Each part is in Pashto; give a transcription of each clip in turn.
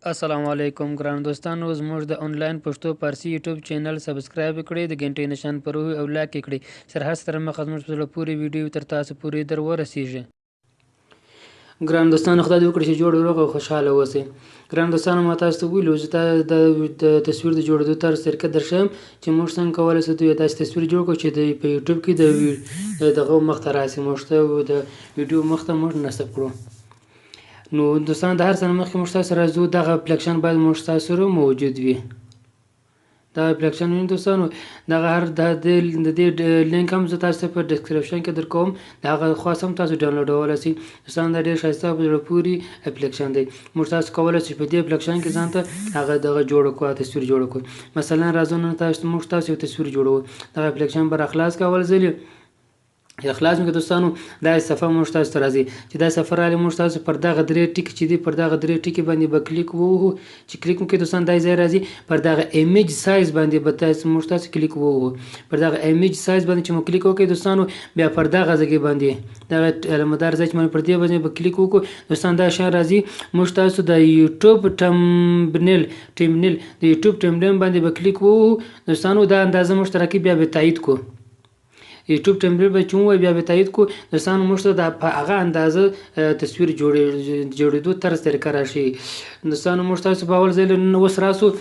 السلام علیکم ګران دوستانو، زموږ د انلاین پښتو فارسي یوټیوب چینل سبسکرایب کړئ، د ګنټې نشان پر وهئ او لایک یې کړئ چې تر هر څه تر مخه زموږ په زړه پورې ویډیو تر تاسو پورې در ورسیږي. ګران دوستانو، خدای دې وکړي چې جوړ، روغ او خوشحاله اوسئ. ګران دوستانو، ما تاسو ته ویلو چې د تصویر د جوړېدو طرز طریقه درښیم چې موږ څنګه کولی شو یو داسې تصویر جوړ کړو چې د په یوټیوب کې د دغه مخته راشي، موږ ته د ویډیو مخته موږ نصب کړو. نو دوستان، د هر څه نه مخکې موږ تاسو سره ځو، دغه اپلیکیشن باید موږ تاسو سره موجود وي. دا اپلیکیشن وینئ دوستانو، دغه هر د دې لینک هم زه تاسو ته په ډسکرپشن کې درکوم، د هغه خوا هم تاسو ډاونلوډولی شئ. دوستان، دا ډېر ښایسته او په زړه پورې اپلیکیشن دی. موږ تاسو کولی شئ په دې اپلیکیشن کې ځان ته هغه دغه جوړ کړو، تصویر جوړ کړو. مثلا راځو نن تاسو موږ تاسو یو تصویر جوړوو. دغه اپلیکیشن به راخلاص کړو. اول ځل خلاص مې دوستانو، دا صفحه موږ تاسو ته راځي. چې دا صفحه راغلې، موږ تاسو پر دغه درې ټکي چې دي، پر دغه درې ټکي باندې به کلیک ووهو. چې کلیک وکړئ دوستان، دا ځای راځي، پر دغه ایمیج سایز باندې به تاسو موږ تاسو کلیک ووهو. پر دغه ایمیج سایز باندې چې مو کلیک وکړئ دوستانو، بیا پر دغه ځای باندې دغه علامهدار ځای چې مو پر دې باندې به کلیک وکړو دوستان، دا شیان راځي. موږ تاسو د یوټیوب ټمبنیل ټیمنیل د یوټیوب ټمبنیل باندې به کلیک ووهو دوستانو. دا اندازه موږ ته راکړي، بیا به تایید کړو. یوټیوب ټمبلیټ به چې ووایي، بیا به تایید کړو دوستانو. موږ ته د په هغه اندازه تصویر جوړېدو طرز طریقه راشي. دوستانو، موږ تاسو په اول ځل نن اوس راسو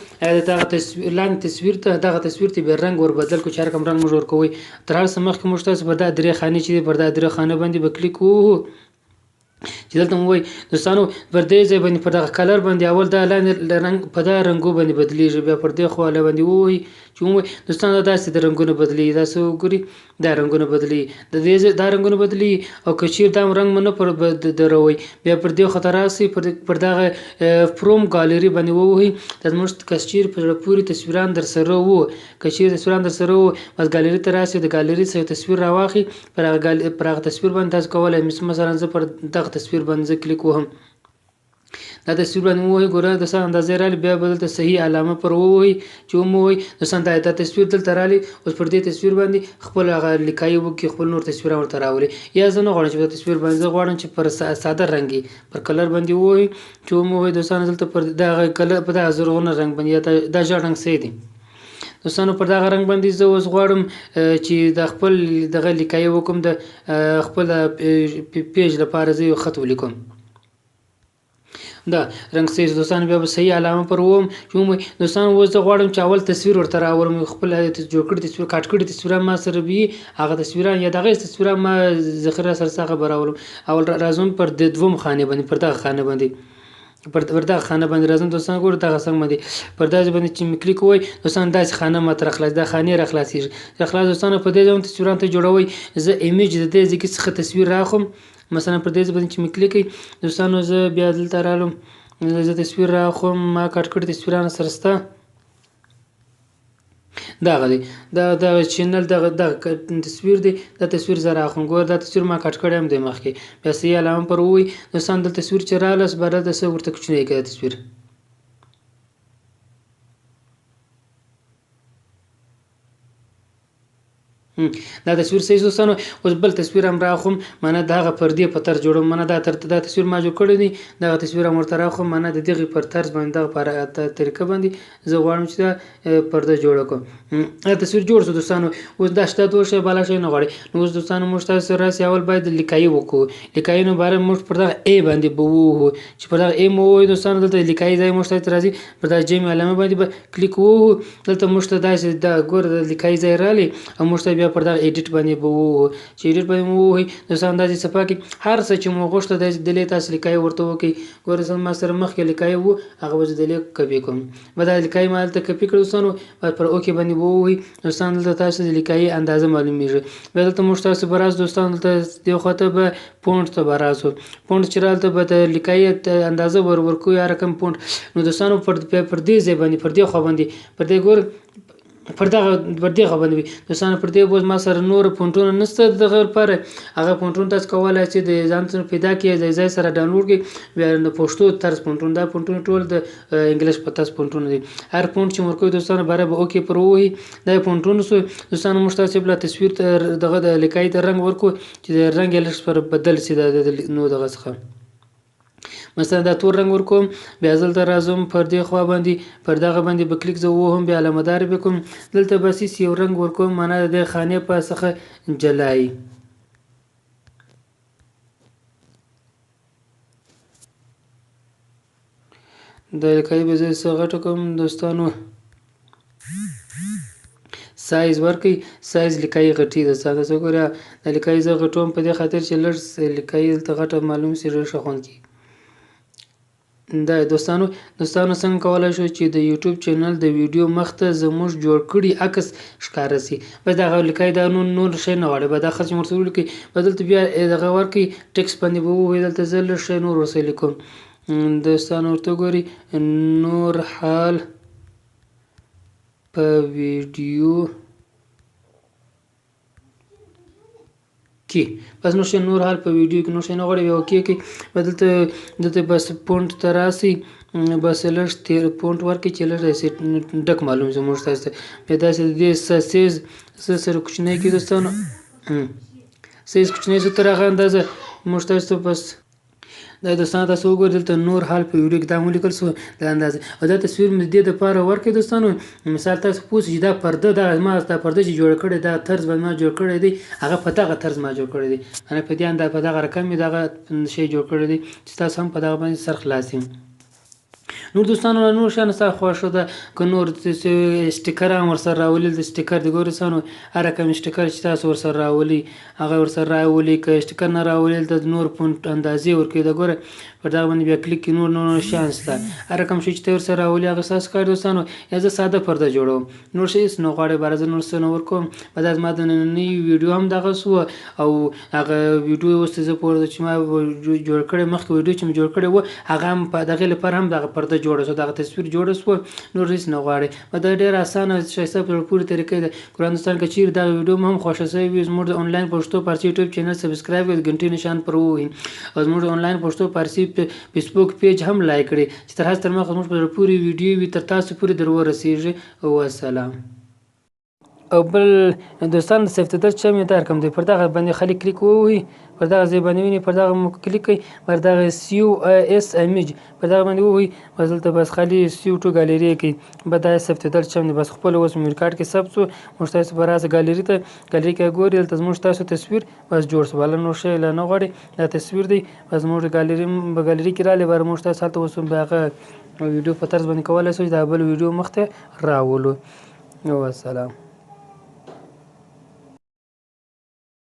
دغه تصویر لاندې تصویر ته، دغه تصویر ته بیا رنګ ور بدل کړو چې هر کوم رنګ موږ ورکوي. تر هر څه مخکې موږ تاسو پر دا درې خانې چې دي، پر دا درې خانې باندې به کلیک ووهو. چې دلته مو وایي دوستانو، پر دې ځای باندې پر دغه کلر باندې اول دا لاندې رنګ په دا رنګو باندې بدلیږي، بیا پر دې خواله باندې ووهئ. چې ووایي دوستان، دا داسې د رنګونو بدلیږي، داسې وګورئ، دا رنګونه بدلیږي، د دې ځای دا رنګونه بدلیږي. او که چیرې دا رنګ مو نه پر دروئ، بیا پر دې خواته راسئ، پر دغه فروم ګالري باندې ووهئ. دا زموږ که چیرې په زړه پورې تصویران در سره وو، که چیرې تصویران در سره وو، بس ګالري ته راسئ، د ګالري څخه یو تصویر راواخلئ. پر هغه تصویر باندې تاسو کولی، مثلا زه پر دغه تصویر باندې زه کلیک وهم، دا تصویر باندې ووهئ. ګوره د څه اندازې راغلي، بیا به دلته صحیح علامه پر ووهئ. چې وموهئ دوستان، دا تصویر دلته راغلی. اوس پر دې تصویر باندې خپل هغه لیکایي وکړي، خپل نور تصویران ورته راولي. یا زه نه غواړم چې په تصویر باندې، زه غواړم چې پر ساده رنګ پر کلر باندې ووهئ. چې وموهئ دوستان، دلته پر دغه کلر په دغه زرغونه رنګ باندې، یا دا ژړ رنګ صحیح دی دوستانو، پر دغه رنګ باندې زه اوس غواړم چې د خپل دغه لیکایي وکړم، د خپل پیج لپاره زه یو خط ولیکم. دا رنګ صحیح دوستان، بیا به صحیح علامه پر ووم. چې وموي دوستان، اوس زه غواړم چې اول تصویر ورته راوړم، خپل جوړ کړي تصویر، کاټ کړي تصویران ما سره وي، هغه تصویران یا دغه تصویران ما ذخیره سره څخه به راوړم. اول راځم پر د دوم خانې باندې، پر دغه خانه باندې، پر دغه خانه باندې راځم دوستان. ګوره دغه څنګه باندې پر داسې باندې چې مې کلیک ووایي دوستان، داسې خانه ما ته راخلاص، دا خانې راخلاصېږي. راخلاص دوستان، په دې ځای باندې تصویران ته جوړوئ. زه ایمیج د دې ځای څخه تصویر راخم، مثلا پر دې ځای باندې چې مې کلیک کړئ دوستانو، زه بیا دلته رالم، زه تصویر راخم، ما کټ کړي تصویران سره شته. دغه دی، دغه چینل، دغه تصویر دی، دا تصویر زه راخم. ګوره دا تصویر ما کټ کړی هم دی مخکې. بیا صحیح علامه پر ووایي دوستان، دلته تصویر چې راغلی اوس به دلته څه ورته کوچنی کړي دا تصویر. دا تصویر صحیح دوستانو. اوس بل تصویر هم راخم، معنی د هغه پردې په طرز جوړوم، معنی دا تصویر ما جوړ کړی دی، دغه تصویر هم ورته راخم، معنی د دغې پر طرز باندې، دغه پر طریقه باندې زه غواړم چې دا پرده جوړه کړم. دا تصویر جوړ شو دوستانو. اوس دا شته دوه شی بالا شی نه غواړي. نو اوس دوستانو موږ تاسو سره راسي، اول باید لیکایي وکړو. لیکایي نو باره موږ پر دغه ای باندې به ووهو. چې پر دغه ای مو ووهو دوستانو، دلته لیکایي ځای موږ ته راځي، پر دغه جیمې علامه باندې به کلیک ووهو. دلته موږ ته داسې دا ګوره د لیکایي ځای راغلی، او موږ ته بیا پر دغه ایډیټ باندې به ووهو. چې ایډیټ باندې مو ووهئ دوستان، داسې صفحه کې هر څه چې مو غوښته داسې دلې تاسو لیکایي ورته وکړئ. ګوره زه ما سره مخکې لیکایي وو، هغه به زه دلې کپي کوم. به دا لیکایي ما دلته کپي کړ دوستانو، بعد پر اوکې باندې به ووهئ دوستان. دلته تاسو د لیکایي اندازه معلومیږي. بیا دلته موږ تاسو به راسو دوستان، دلته دې خوا ته به پونټ ته به راسو. پونټ چې رالته به د لیکایي اندازه ورکوي هر رقم پونټ. نو دوستانو پر دې ځای باندې، پر دې خوا باندې، پر دې ګور، پر دغه، پر دې خوا باندې وي دوستانو. پر دې اوس ما سره نور فونټونه نشته د دغه لپاره. هغه فونټونه تاسو کولی شئ د ځان څخه پیدا کړئ، ځای ځای سره ډاونلوډ کړئ. بیا د پښتو طرز فونټونه، دا فونټونه ټول د انګلیش په طرز فونټونه دي. هر فونټ چې ورکوي دوستانو، باره به اوکې پر ووهي. دا فونټونه سو دوستانو، موږ تاسو بل تصویر ته دغه د لیکایي ته رنګ ورکړو چې د رنګ یې لږ پر بدل شي د نو دغه څخه. مثلا دا تور رنګ ورکوم، بیا زه دلته راځم پر دې خوا باندې پر دغه باندې به کلیک زه ووهم، بیا علامه دار به کوم، دلته بس هیڅ یو رنګ ورکوم، معنا د دې خانې په څخه جلایي. د لیکای به زه څه غټه کوم دوستانو، سایز ورکړئ، سایز لیکای غټي ده. تاسو وګورئ د لیکای زه غټوم په دې خاطر چې لږ لیکای دلته غټه معلوم شي، ډېر ښه خوند کوي. دا دوستانو څنګه کولای شو چې د یوټیوب چینل د ویډیو مخ ته زموږ جوړ کړي عکس ښکاره شي. بس دغه لیکای دا نور شی نه غواړي، بس دا خرڅ ورته ولیکئ. بس دلته بیا دغه ورکړئ، ټیکس باندې به ووهئ، دلته زه لږ شی نور ورسره لیکم. دوستانو ورته وګورئ، نور حال په ویډیو کې، بس نور شی نور حال په ویډیو کې نور شی نه غواړي، بیا okay کوي. بس دلته بس font ته راسئ، بس لږ تیر font ورکړئ چې لږ داسې ډک معلوم شي موږ تاسو ته. بیا داسې د دې سایز سره کوچنی کړي دوستانو، سایز کوچنی شو تر هغه اندازه موږ تاسو ته بس دا دوستانو تاسو وګورئ دلته نور حال په ویډیو کې دا ولیکل سو دا اندازه. او دا تصویر مې د دې دپاره ورکړی دوستانو، مثال تاسو پوه شئ چې دا پرده، دا ما دا پرده چې جوړه کړې دا طرز باندې ما جوړ کړی دی، هغه په دغه طرز ما جوړ کړی دی، یعنې په دې اندازه په دغه رقم مې دغه شی جوړ کړی دی چې تاسو هم په دغه باندې سر خلاص شئ. نور دوستانو نور شیان ستا خوښه ده که نور سټیکر هم ورسره راولي، د سټیکر د ګورئ دوستانو هر رقم سټیکر چې تاسو ورسره راولي هغه ورسره راولي، که سټیکر نه راولي دلته نور font اندازې ورکوي. دا ګوره پر دغه باندې بیا کلیک کړئ، نور نور شیان شته، هر رقم شی چې ته ورسره راولي هغه ستاسو کار دوستانو. یا زه ساده پرده جوړوم، نور شی هېڅ نه غواړي، باره زه نور څه نه ورکوم. بس دا زما د نننۍ ویډیو هم دغه سوه، او هغه ویډیو اوس زه پورته چې ما جوړ کړی مخکې ویډیو چې مې جوړ کړی وه هغه هم په دغې لپاره هم دغه پرده جوړه شوه، دغه تصویر جوړه شوه، نور هېڅ نه غواړي. بس دا ډېره اسانه ښایسته په زړه پورې طریقه ده. ګران دوستان که چیرې دغه ویډیو مو هم خوښه شوې وي زموږ د انلاین پښتو فارسي یوټیوب چینل subscribe کړئ، د ګنټې نشان پر ووهئ، او زموږ د انلاین پښتو فارسي فیسبوک page هم لایک کړئ چې تر هر څه تر مخه زموږ په زړه پورې ویډیو وي تر تاسو پورې در ورسېږي. والسلام. او بل دوستان د ثبتېدل چې مې دا رقم دی، پر دغه باندې خلک کلیک ووهئ، پر دغه ځای باندې وینئ پر دغه مو کلیک کړئ، پر دغه save as image پر دغه باندې ووهئ، بس دلته بس خالي save to gallery کوي، بس دا ثبتېدل چې دی بس خپل اوس memory card کې ثبت شو. موږ تاسو به راسه ګالري ته، ګالري کې ګورئ دلته زموږ تاسو تصویر بس جوړ شو، بله نور شی لا نه غواړي، دا تصویر دی بس زموږ په ګالري کې راغلی، باره موږ تاسو هلته اوس به هغه ویډیو په طرز باندې کولی شو چې دا بل ویډیو مخته راولو. والسلام.